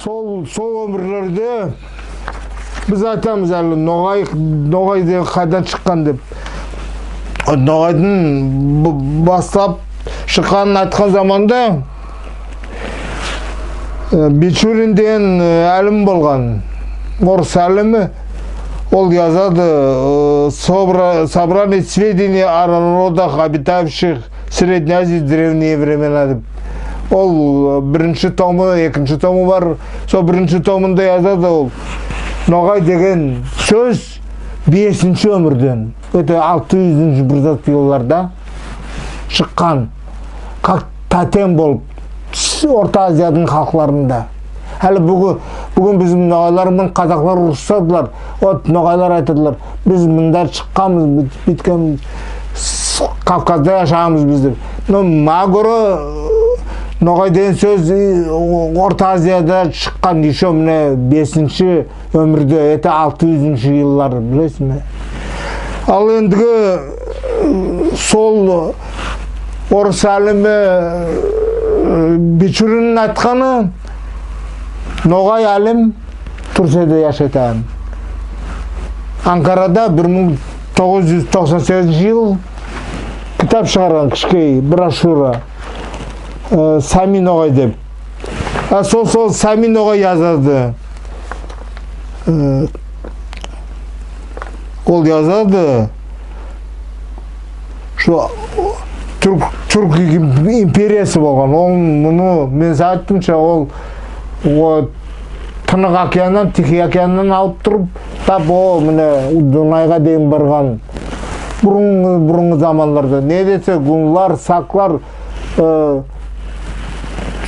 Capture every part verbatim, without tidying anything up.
Сол, сол оьмирлерде биз айтамыз аьли, ногай, ногай деген кайдан шыккан деп. Ногайдынъ б-, баслап шыкканын айткан заманда, э, Бичурин деген, э, алим болган, орыс алими, ол язады, э, собра-, «Собрание сведений о народах, обитавших в Средней Азии в древние времена» деп. Ол, э, биринши тому, экинши тому бар. Сол биринши томында язады ол. Ногай деген соьз бесинши оьмирден, это алты юзинши бир зат йылларда шыккан. Как тотем болып Орта Азиядынъ халкларында. Аьли буьгуьн, буьгуьн бизим ногайлар ман казаклар урысадылар. Вот ногайлар айтадылар: «Биз мунда шыкканмыз, буьйт-, буьйткенмиз, Кавказда яшаганмыз биз», деп. Но мага коьре, ногай деген соьз, э, Орта Азияда шыккан ещё мине бесинши оьмирде, это алты юзинши йыллар, билесиз бе? Ал эндиги, э, сол орыс алими, э, Бичуриннинъ айтканы, ногай алим Турцияда яшайтаган. Анкарада бир мынъ тогыз юз токсан сегизинши йыл китап шыгарган, кишкей брошюра, э, «Сами ногай» деп. А сол, сол Сами ногай язады. Э, ол язады, что тюрк, тюрк империясы болган. Ол, муны мен сага айттым ша, ол, ол Тынык океаннан, Тихий океаннан алып турып, тап о, мине, Дунайга дейим барган. Бурынгы, бурынгы заманларда. Не десе, гуннлар, саклар, э,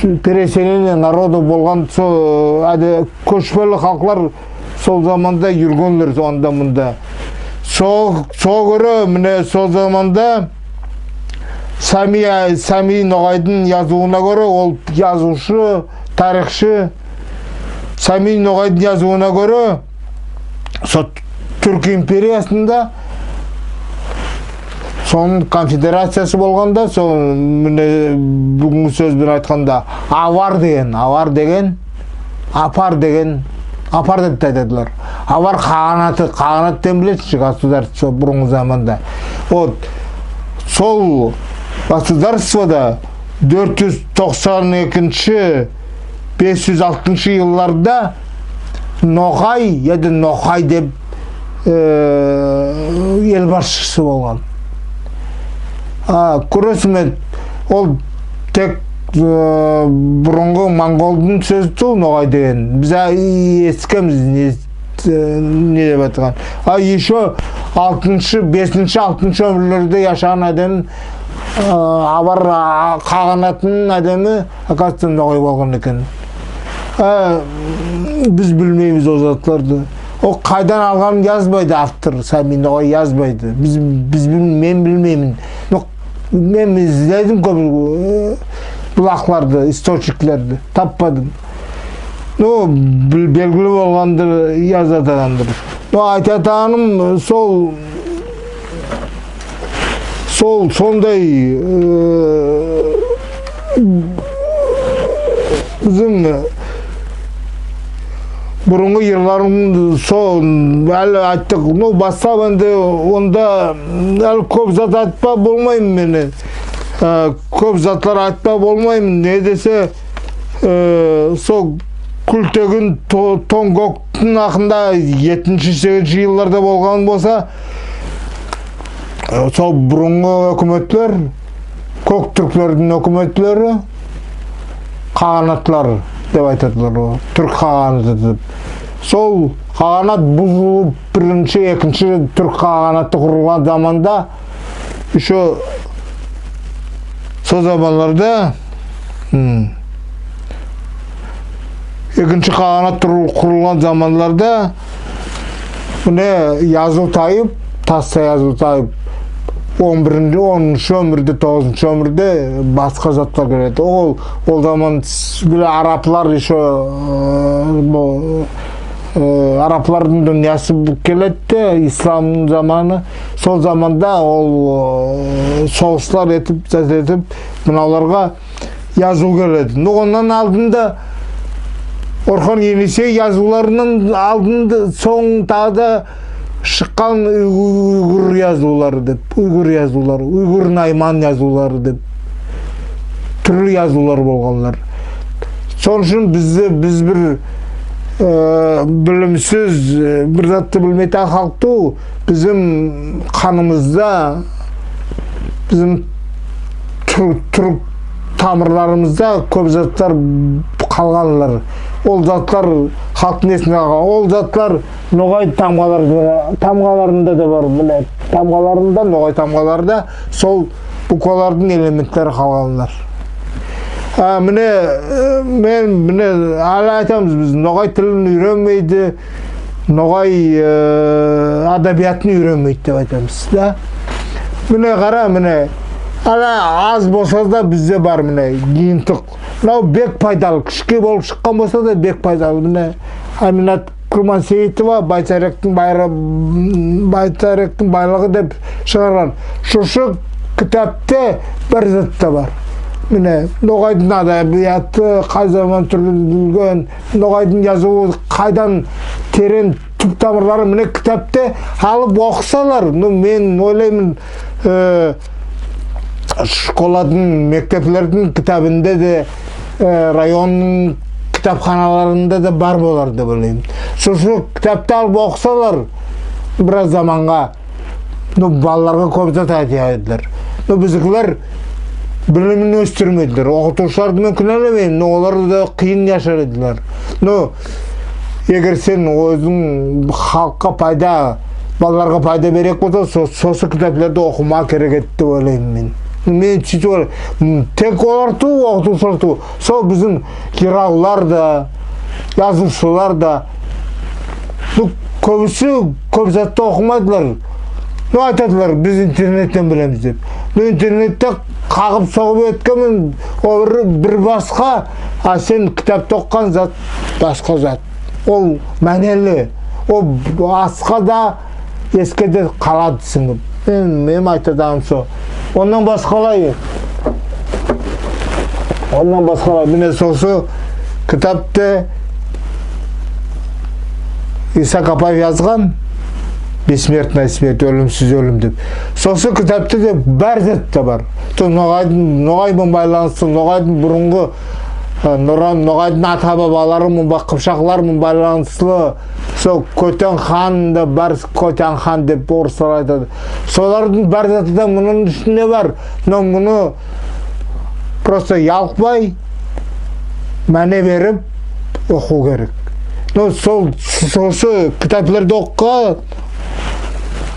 переселение народов болган, сол, аьде, коьшпели халклар сол заманда юргенлер анда-мунда. Сол, сога коьре, мине, сол заманда Сами, Сами ногайдынъ язувына коьре, ол язувшы, тарихшы, Сами ногайдынъ язувына коьре, сол Туьрк империясында сонынъ конфедерациясы болганда, сол, мине, буьгуьнги соьз бен айтканда, авар деген, авар деген, апар деген, апар деп те айтадылар. Авар каганаты, каганат деген билесиз ше, государство бурынгы заманда. Вот, сол государствода тоьрт юз токсан экинши, бес юз алтыншы йылларда Ногай, яде Нохай деп, э, эл басшысы болган. А, коьресинъме, ол тек, э, бурынгы монголдынъ соьзи тувыл, ногай деген. Биз, а, эситкенмиз, не, э, не деп айткан. А ещё алтыншы, бесинши, алтыншы оьмирлерде яшаган аьдем, э, авар, а, каганатынынъ аьдеми, оказывается, ногай болган экен. А, биз билмеймиз ол затларды. Ол кайдан алганын язбайды автор, Сами ногай язбайды. Биз, биз бил-, мен билмеймен. Но мен изледим коьп, э, булакларды, источниклерди, таппадым. Но бил-, белгили болгандыр, язатагандыр. Но айтатаганым сол, сол, сондай, э, бизим бурынгы йырларымыз сол, аьли айттык. Ну, баслап энди онда аьли коьп зат айтпа болмайман мен. Э, коьп затлар айтпа болмайман. Не десе, э, сол Куьлтегин, То-, Тонъ-Коьктинъ акында етинши, сегизинши йылларда болган болса, э, сол бурынгы оькиметлер, коьк туьрклердинъ оькиметлери, каганатлар деп айтадылар, о, туьрк каганаты деп. Сол каганат бузылып, биринши, экинши туьрк каганаты курылган заманда, ещё сол заманларда, м, экинши каганат турыл-, курылган заманларда, мине, язув тайып, таста язув тайып, он биринши, оныншы оьмирде, тогызыншы оьмирде баска затлар келеди. Ол, ол заман с-, биле араблар ещё, э, бу, э, араблардынъ дуныясы бу келеди де, ислам заманы. Сол заманда ол, э, согыслар этип, зат этип, мунавларга язув келеди. Но оннан алдында Орхон-Енисей язувларыннан алдын, сонъ тагы да шыккан уйгур язувлары деп, уйгур язувлары, уйгур-найман язувлары деп туьрли язувлар болганлар. Сол уьшин бизди, биз бир, э, билимсиз, э, бир затты билмейтаган халк тувыл, бизим канымызда, бизим туьр-, туьрк тамырларымызда коьп затлар калганлар. Ол затлар халктынъ эсинде калган. Ол затлар ногай тамгаларында, тамгаларында да бар, мине, тамгаларында, ногай тамгаларында сол буквалардынъ элементлери калганлар. А, мине, э, мен, мине, аьли айтамыз, биз ногай тилин уьйренмейди, ногай, э, адабиатын уьйренмейди деп айтамыз, да. Мине, кара, мине, аьли аз болса да бизде бар, мине, йыйынтык. Мынав бек пайдалы, кишкей болып шыккан болса да бек пайдалы. Мине, Аминат Курмансейитова «Байтаректинъ байра-, Байтаректинъ байлыгы» деп шыгарган. Сосы китапта бар зат та бар. Мине, ногайдынъ адабияты кай заман туьрленген, ногайдынъ язувы кайдан терен, туьп тамырлары, мине, китапты алып окысалар. Ну, мен ойлайман, э, школадынъ, мектеплердинъ китабында да, э, районнынъ китапханаларында да бар болар деп ойлайман. Сосы китапты алып окысалар бираз заманга, ну, балаларга коьп зат айтар эдилер. Ну, бизикилер билимин оьстирмедилер. Окытувшыларды мен куьналемеймен, но олар да кыйын яшар эдилер. Но эгер сен оьзинъ халкка пайда, балаларга пайда береек болса, со-, сосы китапларды окымага керек эди деп ойлайман мен. Мен суьйтип ойлайман. М, тек олар тувыл, окытувшылар тувыл. Сол бизим йыравлар да, язувшылар да, ну, коьбиси коьп затты окымайдылар. Ну, айтадылар, биз интернеттен билемиз деп. Ну, интернетте кагып-согып оьткенмен, ол бир, бир баска, а сен китапта окыган зат баска зат. Ол маьнели, ол аска да, эске де калады синъип. Мен, меним айтатаганым сол. Оннан баскалай, оннан баскалай, мине, сосы китапты Иса Капаев язган, «Бессмертная смерть», «Оьлимсиз оьлим» деп. Сосы китапта да бар зат та бар. То ногайдынъ, ногай ман байланыслы, ногайдынъ бурынгы, э, нора-, ногайдынъ ата-бабалары ман, ба-, кыпшаклар ман байланыслы, сол Коьтен хан да бар, Коьтен хан деп орыслар айтады. Солардынъ бар заты да мунынъ уьстинде бар. Но муны просто ялкпай, маьне берип окыв керек. Но сол, сосы китапларды окыган,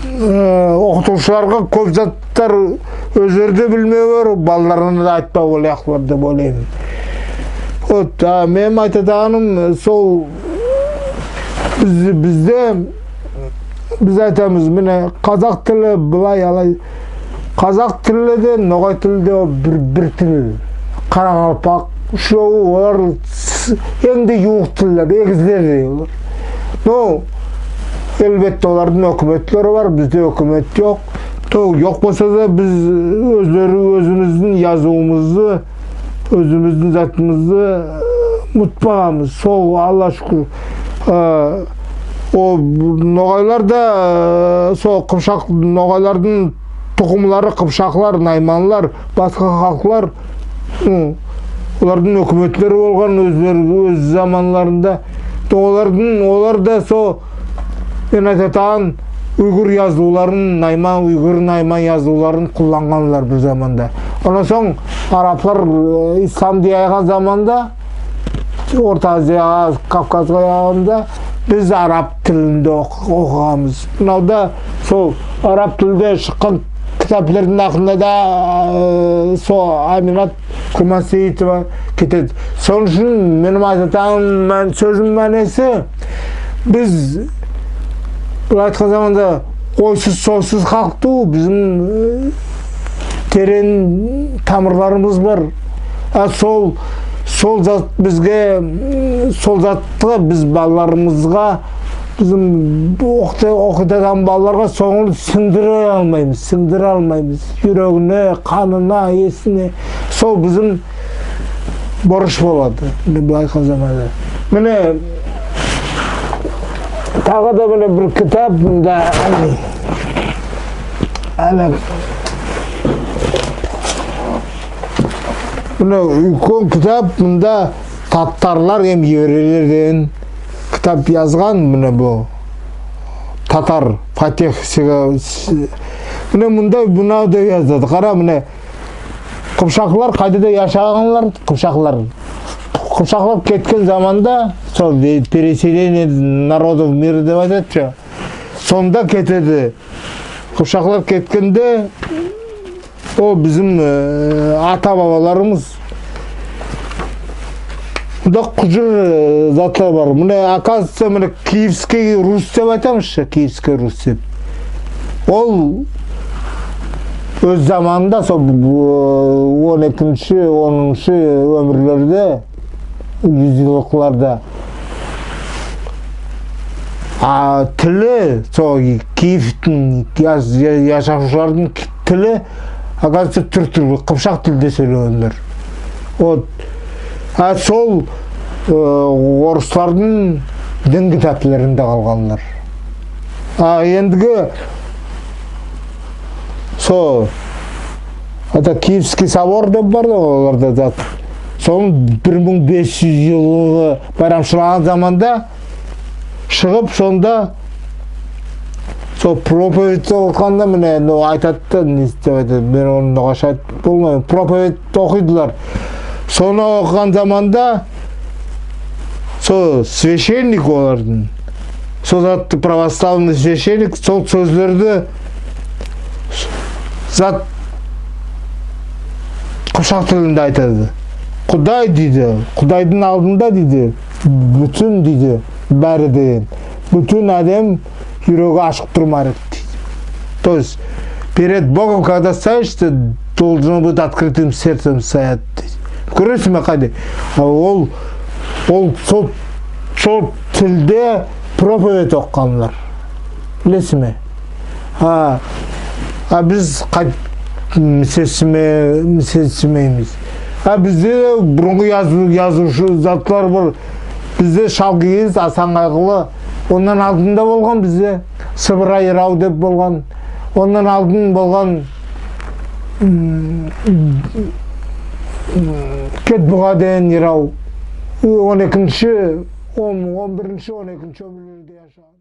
э, окытувшыларга коьп зат заттар оьзлери де билмеге керек, балаларына да айтпага болаяклар деп ойлайман. Вот, а меним айтатаганым сол, биз, бизде, биз айтамыз, мине, казак тили былай, алай. Казак тили де, ногай тили де ол бир, бир тил. Каракалпак, уьшеви, олар с-, энъ де ювык тиллер, эгизлердей олар. Ну, аьлбетте, олардынъ оькиметлери бар, бизде оькимет йок. То йок болса да, биз оьзлери, оьзимиздинъ язувымызды, оьзимиздинъ затымызды, э, мутпаганмыз. Сол, Аллага шуькир. Э, о ногайлар да, э, сол кыпшак, ногайлардынъ тукымлары, кыпшаклар, найманлар, баска халклар, м, олардынъ оькиметлери болган оьзлери, оьз заманларында. Олардынъ, олар да сол, мен айтатаган, уйгур язувларын, найман, уйгур, найман язувларын кулланганлар бир заманда. Оннан сонъ араблар, э, исламды яйган заманда, Орта Азияга, Кавказга яйганда, биз араб тилинде ок-, окыганмыз. Мунавда сол араб тилде шыккан китаплардынъ акында да, э, сол Аминат Курмансейитова кетеди. Сол уьшин меним айтатаганым, мен, соьзим маьнеси, биз, былай айткан заманда, ойсыз-сойсыз халк тувыл, бизим, э, терен тамырларымыз бар. А сол, сол зат бизге, м, сол затты биз балаларымызга, бизим окыта-, окытатаган балаларга соны синъдире алмаймыз, синъдире алмаймыз. Юрегине, канына, эсине. Сол бизим борыш болады. Мине, былай айткан заманда. Мине, тагы да мине бир китап, мунда, ана, мине уьйкен китап, мунда татарлар эм еврейлер деген китап язган, мине бу татар Фатех Сега-, мине мунда мунавдай язады. Кара, мине, кыпшаклар кайда да яшаганлар, кыпшаклар. Кыпшаклар кеткен заманда, сол переселение народов мира деп айтады ша. Сонда кетеди. Кыпшаклар кеткенде, о, бизим, э, ата-бабаларымыз, мунда кужыр, э, затлар бар. Мине, оказывается, мине, Киевский Русь деп айтамыз ша, Киевский Русь деп. Ол оьз заманында, сол, э, он экинши, оныншы оьмирлерде, юзйыллыкларда. А тили, сол Киевтинъ яш-, я-, яшавшылардынъ тили, оказывается, туьрк тили, кыпшак тилде соьйлегенлер. Вот. А сол, э, орыслардынъ дин китапларында калганлар. А эндиги сол, это Киевский собор деп бар да, оларда зат. Сонынъ бир мынъ бес юз йыллыгы байрамшылаган заманда шыгып, сонда сол проповедь окыганда, мине, ну, айтады да, не деп айтады, мен оны ногайша айтып болмайман. Проповедь окыйдылар. Соны окыган заманда сол священник олардынъ, сол затты, православный священник сол соьзлерди зат кыпшак тилинде айтады. Кудай, дейди, Кудайдынъ алдында, дейди, буьтин, дейди, баьри деген, буьтин аьдем юреги ашык турма керек, дейди. То есть перед Богом, когда стоишь, ты должен быть открытым сердцем стоять, дейди. Коьресинъ бе, кайдай? А ол, ол сол, сол тилде проповедь окыганлар. Билесинъ бе? А, а биз кайт-, мисезсиме-, мисезсимеймиз. А бизде де бурынгы язув-, язувшы затлар бар. Бизде Шал-Кийиз, Асан Кайгылы. Оннан алдында болган бизде Сыбыра йырав деп болган. Оннан алдын болган, м, м, Кет буга деген йырав. Он экинши, он, он биринши, он экинши оьмирлерде яшаган.